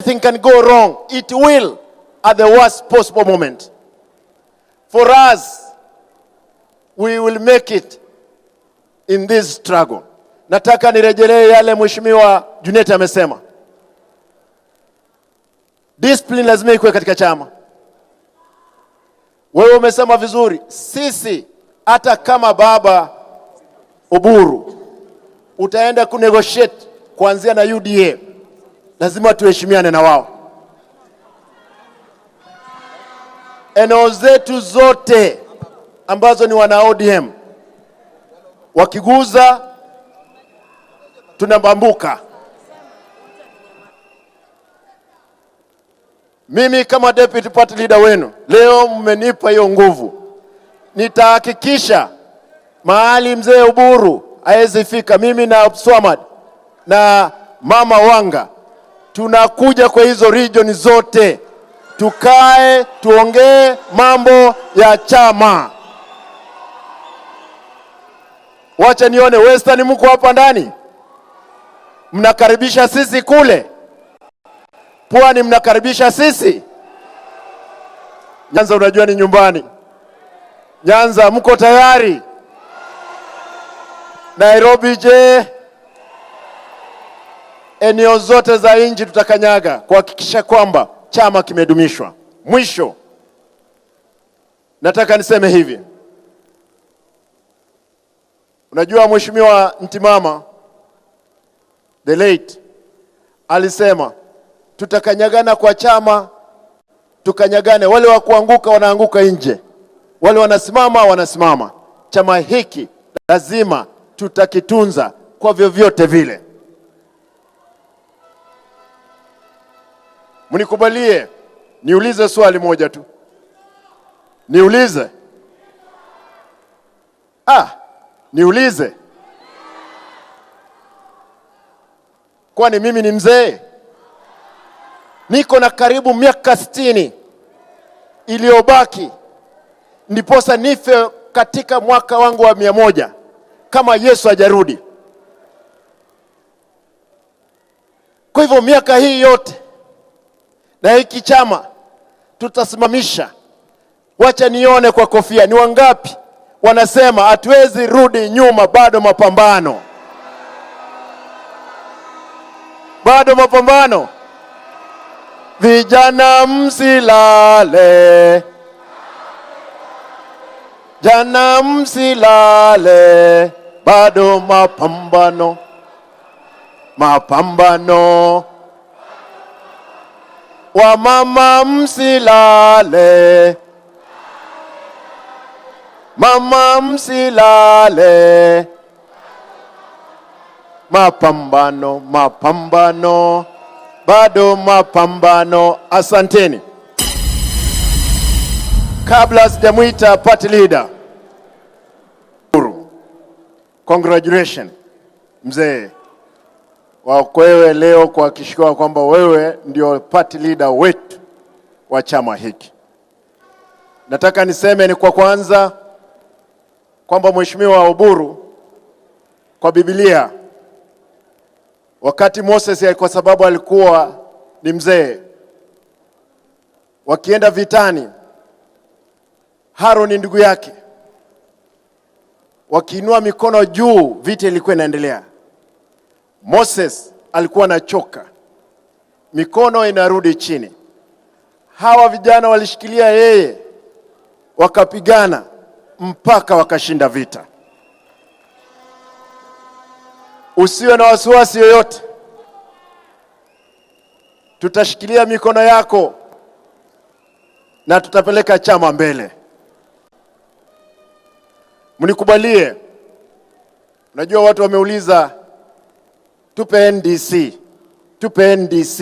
Anything can go wrong. It will at the worst possible moment. For us, we will make it in this struggle. Nataka nirejelee yale Mheshimiwa Junet amesema. Discipline lazima ikuwe katika chama. Wewe umesema vizuri, sisi hata kama baba Oburu utaenda kunegotiate kuanzia na UDA, lazima tuheshimiane na wao. Eneo zetu zote ambazo ni wana ODM wakiguza tunabambuka. Mimi kama deputy party leader wenu leo mmenipa hiyo nguvu, nitahakikisha mahali mzee Oburu hawezi fika, mimi na Swamad na mama Wanga tunakuja kwa hizo region zote, tukae tuongee mambo ya chama. Wacha nione Western, mko hapa ndani, mnakaribisha sisi kule Pwani, mnakaribisha sisi Nyanza, unajua ni nyumbani. Nyanza mko tayari? Nairobi je? Eneo zote za nchi tutakanyaga kuhakikisha kwamba chama kimedumishwa. Mwisho, nataka niseme hivi. Unajua Mheshimiwa Ntimama the late alisema tutakanyagana kwa chama, tukanyagane. Wale wa kuanguka wanaanguka nje, wale wanasimama wanasimama. Chama hiki lazima tutakitunza kwa vyovyote vile. Mnikubalie niulize swali moja tu, niulize niulize, kwani mimi ni mzee? Niko na karibu miaka 60 iliyobaki, ndiposa nife katika mwaka wangu wa 100 kama Yesu hajarudi. Kwa hivyo miaka hii yote na hiki chama tutasimamisha. Wacha nione kwa kofia ni wangapi wanasema hatuwezi rudi nyuma, bado mapambano, bado mapambano. Vijana msilale, jana msilale, bado mapambano, mapambano. Wamama msilale, mama msilale, mapambano, mapambano, bado mapambano. Asanteni. Kabla sijamwita party leader, congratulations mzee wakwewe leo kuhakikishiwa kwamba wewe ndio party leader wetu wa chama hiki. Nataka niseme ni kwa kwanza kwamba Mheshimiwa Oburu, kwa Biblia wakati Moses, kwa sababu alikuwa ni mzee, wakienda vitani, Haroni ndugu yake wakiinua mikono juu, vita ilikuwa inaendelea. Moses alikuwa anachoka, mikono inarudi chini. Hawa vijana walishikilia yeye, wakapigana mpaka wakashinda vita. Usiwe na wasiwasi yoyote, tutashikilia mikono yako na tutapeleka chama mbele. Mnikubalie, unajua watu wameuliza tupe NDC, tupe NDC.